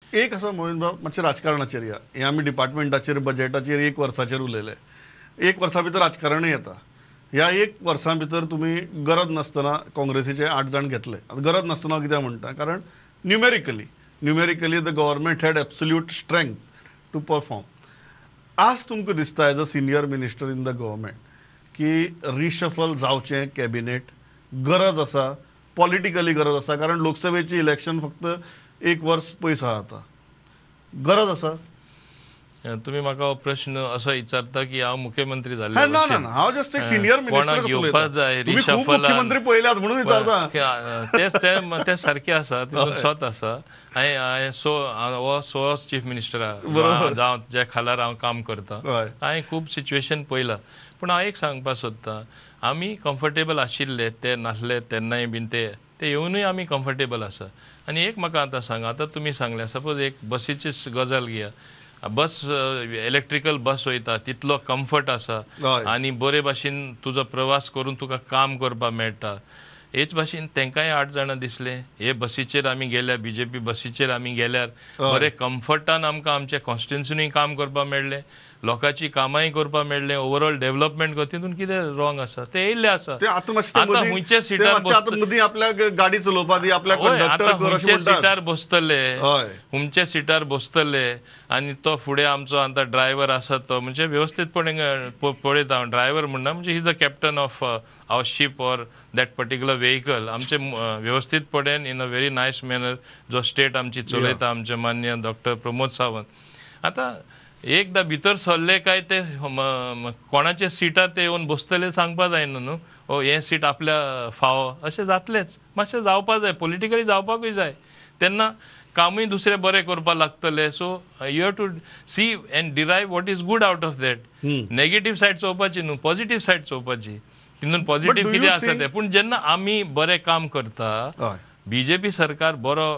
एक आसा मोहिन बाब, मातशें राजकारणाचेर या. हे आमी डिपार्टमेंटाचेर, बजेटाचेर एक वर्साचेर उलयले. एक वर्सा भितर राजकारणूय येता. ह्या एक वर्सां भितर तुमी गरज नासतना काँग्रेसीचे 8 जाण घेतले. आतां गरज नासतना कित्याक म्हणटा, कारण numerically the government had absolute strength to perform. आज तुमकां दिसता as a senior minister in the government की रिशफल जावचें कॅबिनेट, गरज आसा, पॉलिटिकली गरज आसा, कारण लोकसभेची इलेक्शन फक्त एक वर्स पयस आहा आतां, गरज आसा? तुमी म्हाका हो प्रश्न असो विचारता की हांव मुख्यमंत्री जाल्ले? ना ना, हांव जस्ट एक सिनियर मिनिस्टर घेवपाक जाय. मुख्यमंत्री पळयल्यात म्हणून विचारता. तेच ते सारकें आसा, तितून सत आसा. हांवें सो हो सो चीफ मिनिस्टर जावं ज्या खालार हांव काम करता, हांवें खूब सिच्युएशन पळयलां. पूण हांव एक सांगपाक सोदतां, आमी कम्फर्टेबल आशिल्ले ते नासले तेन्नाय बीन ते येवनूय आमी कम्फर्टेबल आसा. आनी एक म्हाका आतां सांगा, आतां तुमी सांगलें सपोज एक बसीचीच गजाल घेया, बस इलेक्ट्रिकल बस वयता तितलो कम्फर्ट आसा आनी बरे भाशेन तुजो प्रवास करून तुका काम करपाक मेळटा. हेच भाशेन तांकांय 8 जाणां दिसले हे बसीचेर आमी गेल्यार, बीजेपी बसीचेर आमी गेल्यार बरे कम्फर्टान आमकां आमच्या कॉन्स्टिट्युन्सीनूय काम करपाक मेळ्ळें, लोकांची कामांय करपाक मेळ्ळें, ओवरऑल डेव्हलपमेंट तितून कितें रॉंग आसा? ते येयल्ले आसा. आतां खंयच्या सिटार गाडी चलोवपा खंयच्या सिटार बसतले, खंयच्या सिटार बसतले आनी तो फुडें आमचो आतां ड्रायव्हर आसा तो म्हणजे वेवस्थीतपणे पळयता. हांव ड्रायव्हर म्हणना, म्हणजे he is the captain of our ship or that particular vehicle. आमचे वेवस्थीतपणे in a very nice manner जो स्टेट आमची चलयता आमचे मान्य डॉक्टर प्रमोद सावंत. आतां एकदां भितर सरले काय ते कोणाच्या सिटार ते येवन बसतले सांगपा जायना न्हू, ओ हें सीट आपल्या फावो अशें जातलेंच. मातशें जावपा जाय, पॉलिटिकली जावपाकूय जाय, तेन्ना कामूय दुसरें बरें करपाक लागतलें. So you have to see and derive what is good out of that. Negative side चोवपाची न्हू, पॉझिटिव्ह सायड चोवपाची, तितून पॉझिटिव्ह कितें आसा तें. पूण जेन्ना आमी बरें काम करता, बीजेपी सरकार बरो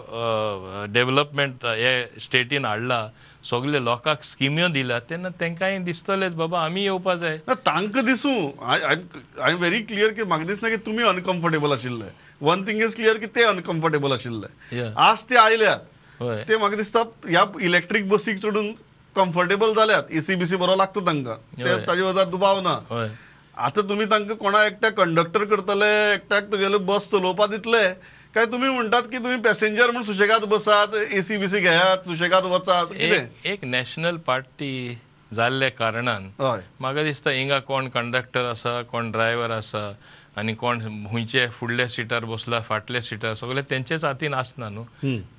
डेव्हलपमेंट हे स्टेटीन हाडला, सगळे लोकांक स्किम्यो दिल्या, तेन्ना तांकांय दिसतलेच बाबा आमी येवपा जाय. तांकां दिसूं, I am very clear की म्हाका दिसना की तुमी अनकम्फर्टेबल आशिल्ले. वन थिंग is clear की ते अनकम्फर्टेबल आशिल्ले. आज ते आयल्यात, ते म्हाका दिसता ह्या इलेक्ट्रीक बसीक चडून कम्फर्टेबल जाल्यात, एसी बीसी बरो लागता तांकां, ताजे वजार दुबाव ना. आतां तुमी तांकां कोणा एकट्याक कंडक्टर करतले, एकट्याक तुगेले बस चलोवपा दितले, काय तुमी म्हणटात की तुमी पॅसेंजर म्हूण सुशेगाद बसात, एसी बीसी घेयात, सुशेगाद वचात? कितें एक नॅशनल पार्टी जाल्ल्या कारणान म्हाका दिसता हिंगा कोण कंडक्टर आसा, कोण ड्रायव्हर आसा आनी कोण खंयचे फुडल्या सिटार बसला, फाटल्या सिटार, सगळे तेंचेच हातीन आसना न्हू.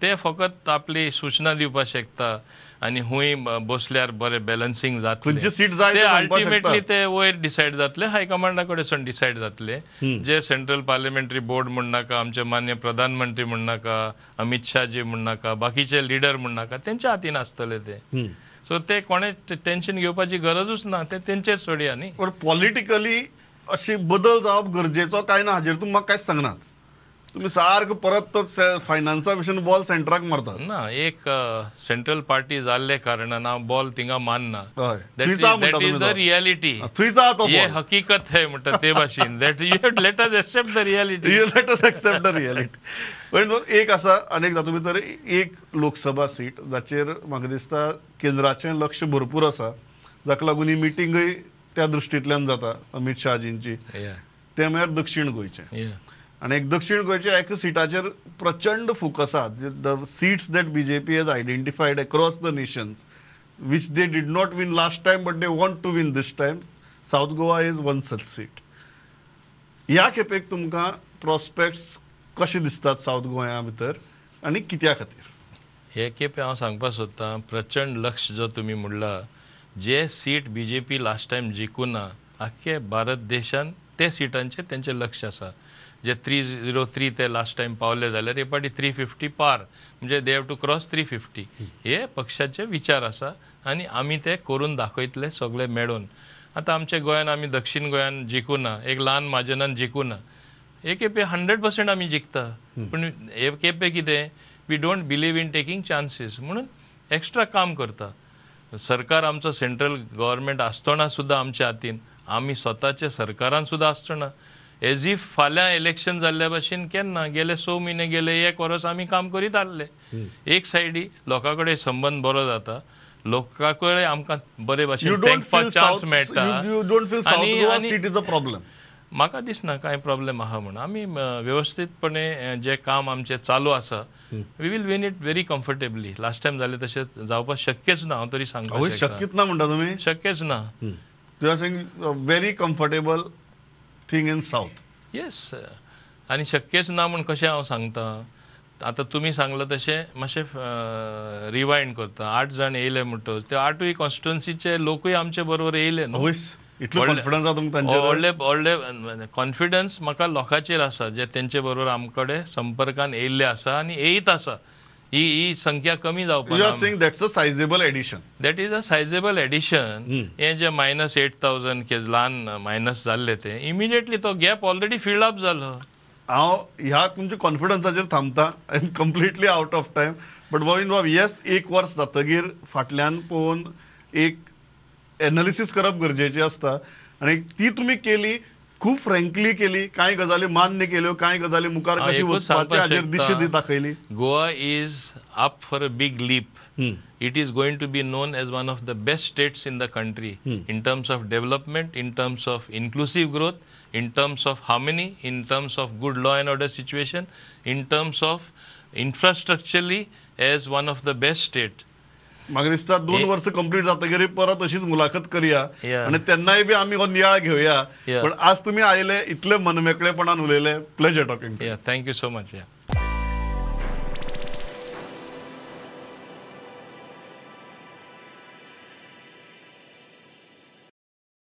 ते फकत आपली सूचना दिवपाक शकता आनी खूंय बसल्यार बरें बॅलन्सींग जातलें, ते अल्टिमेटली ते वयर डिसायड जातले, हायकमांडा कडेन डिसायड जातले. जे सेंट्रल पार्लिमेंटरी बोर्ड म्हणनाका, आमचे मान्य प्रधानमंत्री म्हणनाका, अमित शाहजी म्हणनाका, बाकीचे लिडर म्हणनाका, तेंच्या हातीन आसतले ते. सो ते कोणें टेन्शन घेवपाची गरजूच ना, ते तेंचेर सोडया न्ही. पण पॉलिटिकली अशे बदल जावप गरजेचो काय ना हाजेर तुमी म्हाका कांयच सांगनात. तुमी सारको परत तो फायनान्सा भशेन बॉल सेंटराक मारतात. ना, एक सेंट्रल पार्टी जाल्ले कारणान हांव बॉल थिंगा मानना. That is the reality, हे हकीकत है म्हणटा ते भाशेन. That you have let us accept the reality, let us accept the reality. पण एक आसा आनी एक तातूंत भितर एक लोकसभा सीट जाचेर म्हाका दिसता केंद्राचें लक्ष भरपूर आसा, जाका लागून ही मिटींगय त्या दृश्टींतल्यान जाता अमित शहाजींची, तें म्हळ्यार दक्षीण गोंयचें. आनी एक दक्षीण गोंयच्या एका सिटाचेर प्रचंड फोकस आसा. The seats that BJP has identified across the nations which they did not win last time but they want to win this time, South Goa is one such seat. ह्या खेपेक तुमकां प्रोस्पेक्ट्स कशे दिसतात south गोंया भितर आनी कित्या खातीर? हे खेपे हांव सांगपाक सोदतां, प्रचंड लक्ष जो तुमी म्हणला, जे सीट बीजेपी लास्ट टायम जिखूना आख्खे भारत देशान ते सिटांचेर तेंचें लक्ष आसा. जे 303 ते लास्ट टायम पावले जाल्यार हे पाटी 350 पार, म्हणजे they have to cross 350. हे पक्षाचे विचार आसा आनी आमी ते करून दाखयतले सगळे मेळून. आतां आमच्या गोंयान आमी दक्षीण गोंयान जिखूना, एक ल्हान माजनान जिखूना, एक खेपे 100% आमी जिखता. पूण हे खेपे कितें, we don't believe in taking chances, म्हणून एक्स्ट्रा काम करता. सरकार आमचो सेंट्रल गव्हर्मेंट आसतना सुद्दां आमच्या हातीन, आमी स्वताचे सरकारान सुद्दां आसतना एज if फाल्यां इलेक्शन जाल्ल्या भाशेन केन्ना गेले 6 म्हयने गेले 1 वर्स आमी काम करीत आहले. एक सायडी लोकां कडेन संबंद बरो जाता, लोकां कडेन आमकां बरे भाशेन तेंकपाक चान्स मेळटा. You don't feel South Goa seat is a problem? म्हाका दिसना कांय प्रॉब्लेम आहा म्हूण. आमी वेवस्थीतपणे जें काम आमचें चालू आसा we will win it very comfortably. Last time जालें तशें जावपाक शक्यच ना, हांव तरी सांगपाक शकता. शक्यच ना म्हणटा तुमी? शक्यच ना. You are saying very comfortable thing in south? Yes. आनी शक्यच ना म्हूण कशें हांव सांगता, आतां तुमी सांगलां तशें मातशें रिवायंड करता. 8 जाण येयले म्हणटकच ते 8ूय कॉन्स्टिट्युन्सीचे लोकूय आमचे बरोबर येयले न्हू. कॉन्फिडन्स आसा तुमकां तांचेर? व्हडले व्हडले कॉन्फिडन्स म्हाका लोकांचेर आसा, जे तेंचे बरोबर आमकडे संपर्कान येयल्ले आसा आनी येयत आसा. ही ही संख्या कमी जावपाक. You are saying that's a sizeable addition? That is a sizeable addition. हें जें -8,000 के ल्हान मायनस जाल्ले ते इमिडिएटली तो गॅप ऑलरेडी फिल्ड अप जालो. हांव ह्या तुमच्या कॉन्फिडन्साचेर थांबता. I am completely out of time. But Govind Bab, yes, 1 वर्स जातगीर फाटल्यान पळोवन एक एनालिसीस करप गरजेचें आसता आनी ती तुमी केली, खूब फ्रँकली केली. कांय गजाली मान्य केल्यो, कांय गजाली मुखार कशी वचपाची हाजेर दिशा दाखयली. Goa is up for a big leap. It is going to be known as one of the best states in the country in terms of development, in terms of inclusive growth, in terms of harmony, in terms of good law and order situation, in terms of infrastructurally as one of the best state. म्हाका दिसता 2 वर्स complete जातकीर परत अशीच मुलाखत करया आनी तेन्नाय बी आमी हो नियाळ घेवया. पण आज तुमी आयले, इतले मनमेकळेपणान उलयले. Pleasure talking. Thank you so much.